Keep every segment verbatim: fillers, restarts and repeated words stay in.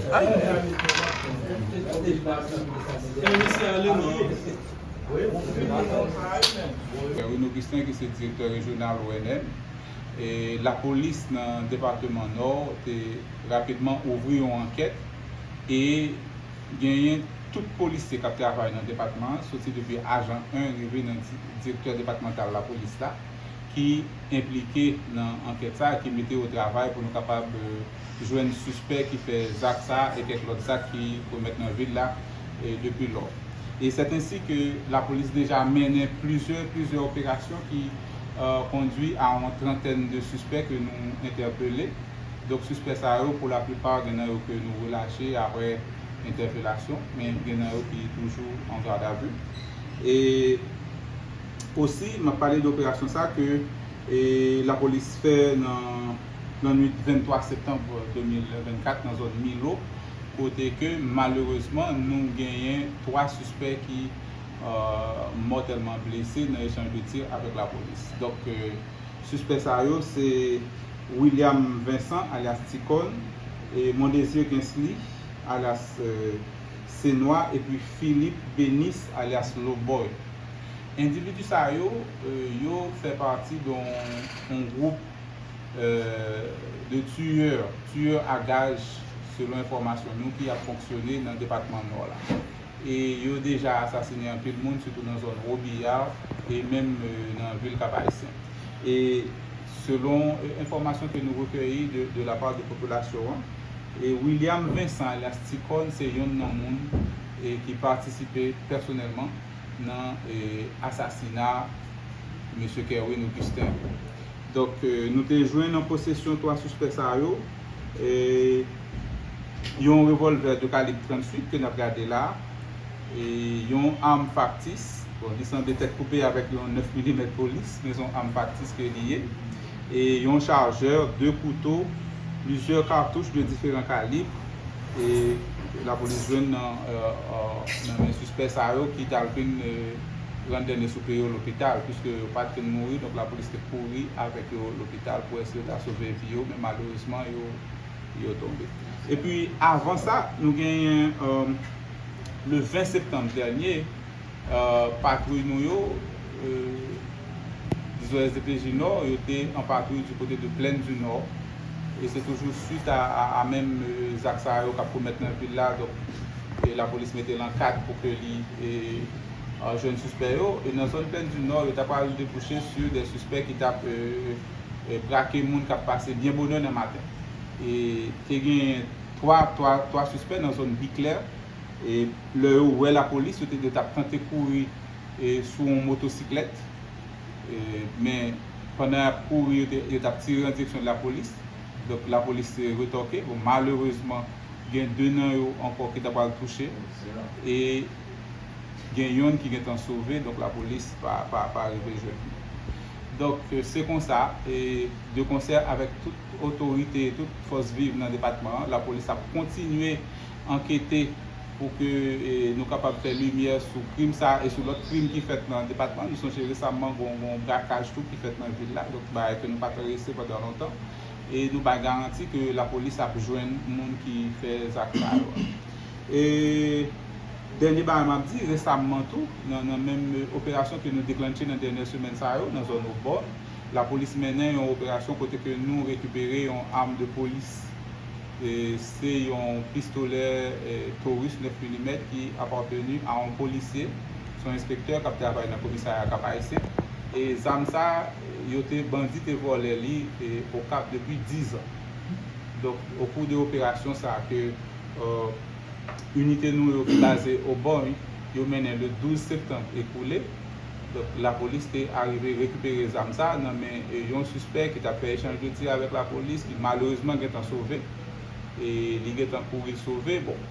Reno Augustin, ki se direktè rejyonal O N M, e lapolis nan depatman Nò te rapidman ouvri yon ankèt e genyen tout polisye k ap travay nan depatman an, soti depi ajan en rive nan di-, direktè depatmantal lapolis la, ki enplike nan ankèt sa a, ki mete yo travay pou nou kapab, euh, jwenn sispè ki fè zak sa a e kèk lòt zak ki komèt nan vil la, e depi lò. E sèt ensi ke lapolis deja mennen plizyè, plizyè operasyon ki, euh, kondwi a yon trantèn de sispè ke nou entèpele. Donk, sispè sa yo, pou laplipa, gen nan yo ke nou relache apre entèpelasyon, men gen nan yo ki toujou an gadavi. E osi, m ap pale de operasyon sa ke, e, lapolis fè nan, nan nwit venntwa septanm de mil vennkat nan zòn Milo, kote ke malerezman nou genyen twa sispè ki, euh, mòtèlman blese nan echanj de tir avèk lapolis. Donk, euh, sispè sa yo se William Vincent alyas Tikòn, e Mondésir Gensley alyas, euh, Senwa, epi Philippe Benis alyas Lobòy. Endividi sa yo, euh, yo fè pati de yon, yon gwoup, euh, de tiyè, tiyè a gaj, selon enfòmasyon nou, ki ap fonksyone nan depatman Nò la. E yo deja asasinen anpil moun, sitou nan zòn Wobiya e menm, euh, nan vil Kap Ayisyen. E selon, euh, enfòmasyon ke nou rekèyi de, de la part de popilasyon an, e William Vincent alyas Tikòn se yonn nan moun, e ki patisipe pèsonèlman nan, e, asasina mesye Kerwin Augustin. Donk, e, nou te jwenn an posesyon twa sispè sa yo, e, yon revòlvè de kalib tranntuit ke n ap gade la, e, yon am faktis, bon, li sanble tèt koupe avèk yon nèf milimèt polis, men se yon am faktis ke li ye, e yon chajè, de kouto, plizyè katouch de diferan kalib, e lapolis jwenn nan, euh, euh, nan men sispè sa yo ki t al vin, euh, rann dènye soupe yo lopital, piske yo pa t fin mouri, donk lapolis te kouri avèk yo lopital pou èske yo ta sove vi yo, men malerezman, yo, yo tonbe. Epi, avan sa, nou genyen, euh, le ven septanm dènye, euh, patwouy nou yo, euh, dizon S D P J Nò, yo te an patwouy di kote de Plaine du Nord. E se toujou swit a, a, a menm, euh, zak sa yo k ap komèt nan vil la. Donk, e lapolis mete l an kad pou ke li, e, euh, jwenn sispè yo. E nan zòn Plaine du Nord, yo ta pral debouche sou de sispè ki t ap, euh, euh, brake moun k ap pase byen bonè nan maten. E te gen twa, twa, twa sispè nan zòn Biklè. E lè yo wè lapolis, yo te, yo t ap tante kouri, e, sou yon motosiklèt. E, men, pandan y ap kouri, yo te, yo t ap tire an direksyon de lapolis. Donk, lapolis te retòke. Bon, malerezman, gen de nan yo ankò ki ta pral touche. E gen yonn ki gentan sove, donk lapolis pa, pa, pa rive jwenn li. Donk, se konsa, e, de konsè avèk tout otorite, tout fòs viv nan depatman an, lapolis ap kontinye ankete pou ke, e, nou kapab fè limyè sou krim sa a e sou lòt krim ki fèt nan depatman. Nou sonje resaman, gon, gon brakaj tou ki fèt nan vil la, donk bagay ke nou pa t rese pandan lontan. E nou bay garanti ke lapolis ap jwenn moun ki fè zak sa yo. E dènye bagay m ap di, resaman tou, nan, nan menm, e, operasyon ke nou deklanche nan dènye semèn sa yo, nan zòn Obòn, lapolis mennen yon operasyon kote ke nou rekipere yon am de polis. E se yon pistolè, e, Taurus nèf milimèt ki apateni a yon polisye, se yon enspektè k ap travay nan komisarya Kap Ayisyen. E zam sa, yo te, bandi te vòlè li, e, Okap depi dizan. Donk, okou de operasyon sa ke, e, inite nou yo ki baze Obòn, yo mennen le douz septanm ekoule. Donk, lapolis te arive rekipere zam sa nan men, e, yon sispè ki t ap fè echanj de tir avèk lapolis, ki malerezman gentan sove. E li gentan kouri sove. Bon,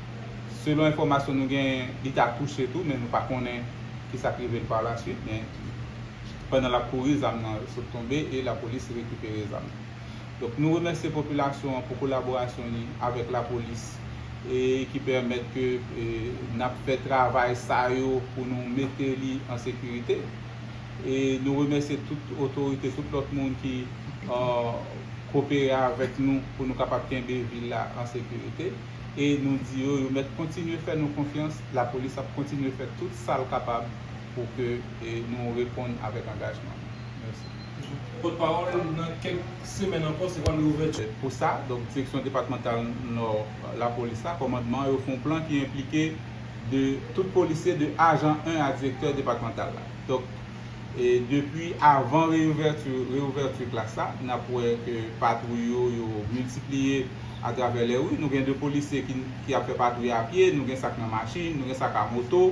selon enfòmasyon nou genyen, li ta touche tou, men nou pa konnen ki sa k rive l pa la swit. Men pandan l ap kouri, zam nan sot tonbe e lapolis rekipere zam nan. Donk, nou remèsye popilasyon an pou kolaborasyon li avèk lapolis e ki pèmèt ke, e, n ap fè travay sa yo pou nou mete li an sekirite. E nou remèsye tout otorite, tout lòt moun ki, e, kopere avèk nou pou nou kapab kenbe vil la an sekirite. E nou di yo, yo mèt kontinye fè nou konfyans, lapolis ap kontinye fè tout sa l kapab pou ke e, nou reponn avèk angajman. Mèsi. Pòtpawòl, nan kèk semèn ankò, se pral reouvèti. Pou sa, donk, Direksyon Depatmantal Nò Lapolis la, kòmandman an, yo fè yon plan ki enplike de tout polisye, de ajan en a direktè depatmantal la. Donk, e depi avan reouvèti, reouvèti klas la, n ap wè ke patwouy yo, yo miltipliye atravè lè ri. Nou gen de polisye ki, ki ap fè patwouy a pye, nou gen sa k nan machin, nou gen sa k a moto,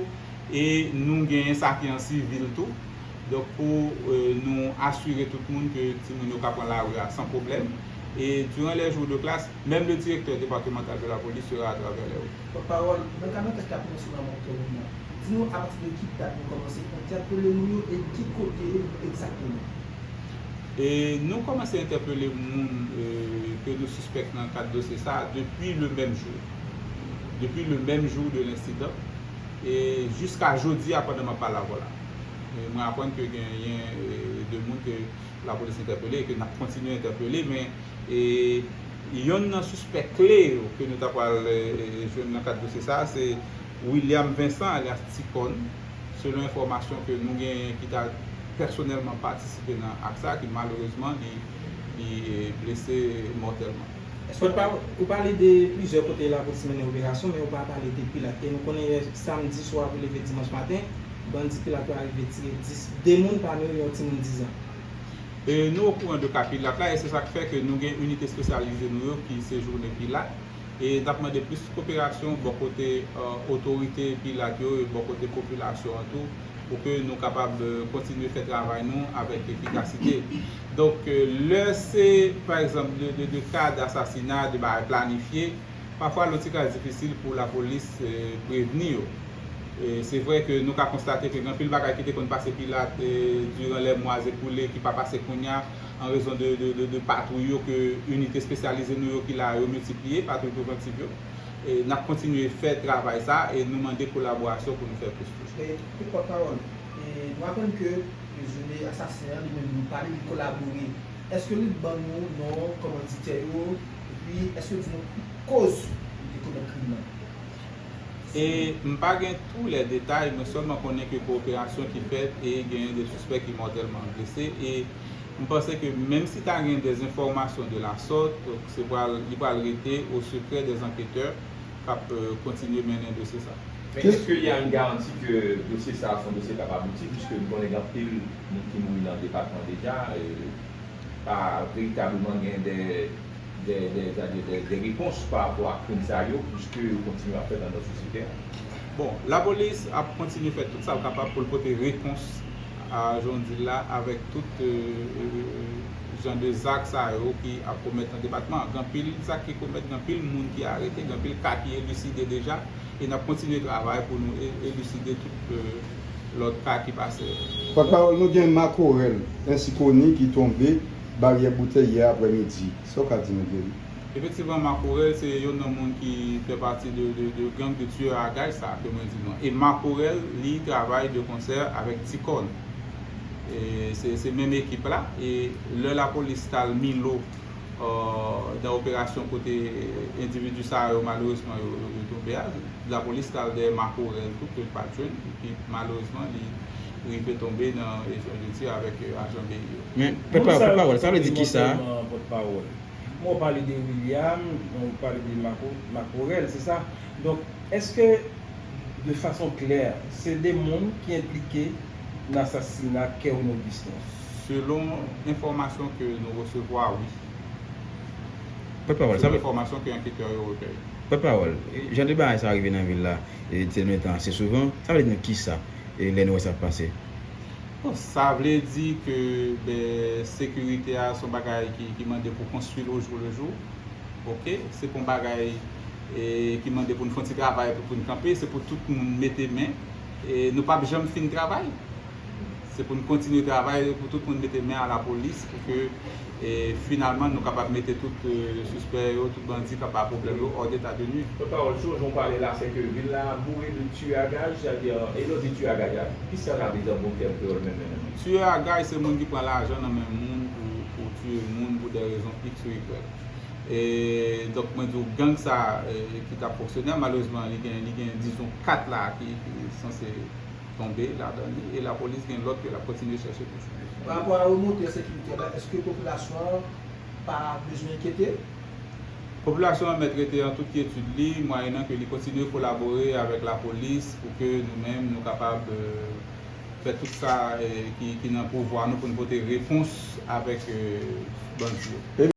e nou genyen sa ki an sivil tou. Donk, pou e, nou asire tout moun ke timoun yo ka pran lari a san pwoblèm. E durant les jours de classe, même le directeur départemental de la police sera à travers les rues. Pòtpawòl, nan ka anket k ap mennen sou lanmò Kevin nan, di nou apati de ki dat nou kòmanse entèpele moun yo e ki kote egzakteman? E nou kòmanse entèpele moun e, ke nou sispèk nan kad dosye sa a depi le menm jou. Depi le menm jou de lensidan. E jiska jodi a pandan m ap pale avè w la. E mwen aprann ke genyen e, de moun ke lapolis entèpele e ke n ap kontinye entèpele, men e, yonn nan sispè kle yo ke nou ta pral e, jwenn nan kad dosye sa a, se William Vincent, alyas Ti Kòn, selon enfòmasyon ke nou genyen ki ta pèsonèlman patisipe nan ak sa, ki malerezman li, li e, blese mòtèlman. Pòtpawòl, ou pale de plizyè kote lapolis mennen operasyon, men ou pa pale de Pilat. E nou konnen yè samdi swa pou leve dimanch maten, bandi Pilat yo arive tire dis, de moun, pami yo yon timoun diz an. E nou okouran de ka Pilat la, e se sa k fè ke nou gen inite espesyalize nou yo ki sejounen Pilat. E n ap mande plis koperasyon bò kote e, otorite Pilat yo e bò kote popilasyon an tou, pou ke nou kapab e, kontinye fè travay nou avèk efikasite. Donk, e, lè se, pa egzanp, de, de, de ka dasasina, de bagay planifye, pafwa l yon ti kras difisil pou lapolis e, prevni yo. E se vre ke nou ka konstate ke gen anpil bagay ki te konn pase Pilat e, diran lè mwa ekoule ki pa pase kounye a, an rezon de, de, de, de patwouy yo ke inite espesyalize nou yo ki la yo miltipliye, patwouy prevantiv yo. E n ap kontinye fè travay sa e nou mande kolaborasyon pou nou fè plis toujou. E, pòtpawòl, e, nou aprann ke prezime asasen an, li menm li pale, li kolabore. Èske li ban nou non kòmanditè yo? Epi, èske li di nou koz li te komèt krim nan? E m pa gen tou lè detay, mwen sèlman konnen ke gen operasyon ki fèt e genyen de sispè ki mòtèlman blese. E m panse ke menm si ta gen des enfòmasyon de la sòt, se pral, li pral rete o sekrè des anketè k ap e, kontinye mennen dosye sa. Men èske y a yon garanti ke dosye sa a se yon dosye k ap abouti, piske nou konnen gen anpil moun ki mouri nan depatman deja, e, pa veritableman gen de, de, de, de, de, de repons pa rapò a krim sa yo, piske yo kontinye ap fèt anndan sosyete a? Bon, lapolis ap kontinye fè tout sa l kapab pou l pote repons a, jan w di l la, avèk tout e, e, jan de zak sa yo ki ap komèt nan depatman an. Gen anpil zak ki komèt, gen anpil moun ki arete, gen anpil ka ki eliside deja, e n ap kontinye travay pou nou e, eliside tout e, lòt ka ki pase yo. Pòtpawòl, nou gen Marc Aurel, ensi koni, ki tonbe baryè Boutèy yè aprèmidi. Sa w ka di nou de li? Efektivman, Marc Aurel se youn nan moun ki fè pati de, de, de gang de tiyè a gaz sa ke mwen di nou an. E Marc Aurel, li travay de konsè avèk Ti Kòn. E se, se menm ekip la. E lè lapolis t al Milo, e, nan operasyon kote endividi sa yo, malerezman, yo, yo, yo tonbe a, lapolis t al dèyè Marc Aurel tou, ke l pa t jwenn, epi malerezman, li rive tonbe nan echanj de tir avèk e, ajan B I yo. Men, pòtpawòl, sa vle di kisa? Pòtpawòl. Mwen pale de William, mwen pale de Marco, Marc Aurel, se sa? Donk, èske, de fason klè, se de moun ki enplike nan asasina Kerwin Augustin? Selon enfòmasyon ke nou resevwa, wi. Pòtpawòl, sa vle... Selon enfòmasyon ke anketè yo rekèyi. Pòtpawòl, jan de bagay sa rive nan vil la, e, se nou tan ase souvan, sa vle di nou kisa, e, lè nou wè sa ap pase? Bon, sa vle di ke, ben, sekirite a se yon bagay ki, ki mande pou konstwi l au jour le jour. Oke? Se pa yon bagay e, ki mande pou n fè yon ti travay pou, pou n kanpe, se pou tout moun mete men. E nou p ap janm fin travay. Se pou n kontinye travay, pou tout moun mete men a lapolis, pou ke e, finalman, nou kapab mete tout e, sispè yo, tout bandi k ap ba pwoblèm yo hors d'état de nuire. Pòtpawòl, sou jan w pale la, se ke vil la boure de tueurs à gages, sètadi, e lè w di tueurs à gages la, kisa sa vle di an bon tèm kreyòl menm, menm, menm? Tueurs à gages, se moun ki pran lajan nan men moun pou, pou tiye moun pou de rezon X ou Y. E, donk, mwen di w, gang sa, e, ki t ap fonksyone a, malerezman, li gen, li gen, dizon, kat la ki, ki sanse tonbe ladan li, e lapolis gen lòt ke l ap kontinye chèche pou jwenn. Pa rapò a remonte ensekirite la, èske popilasyon an pa bezwen enkyete? Popilasyon an mèt rete an tout kyetid li, mwayennan ke li kontinye kolabore avèk lapolis pou ke nou menm nou kapab, e, fè tout sa, e, ki, ki nan pouvwa nou pou n pote repons avèk, e, bandi yo.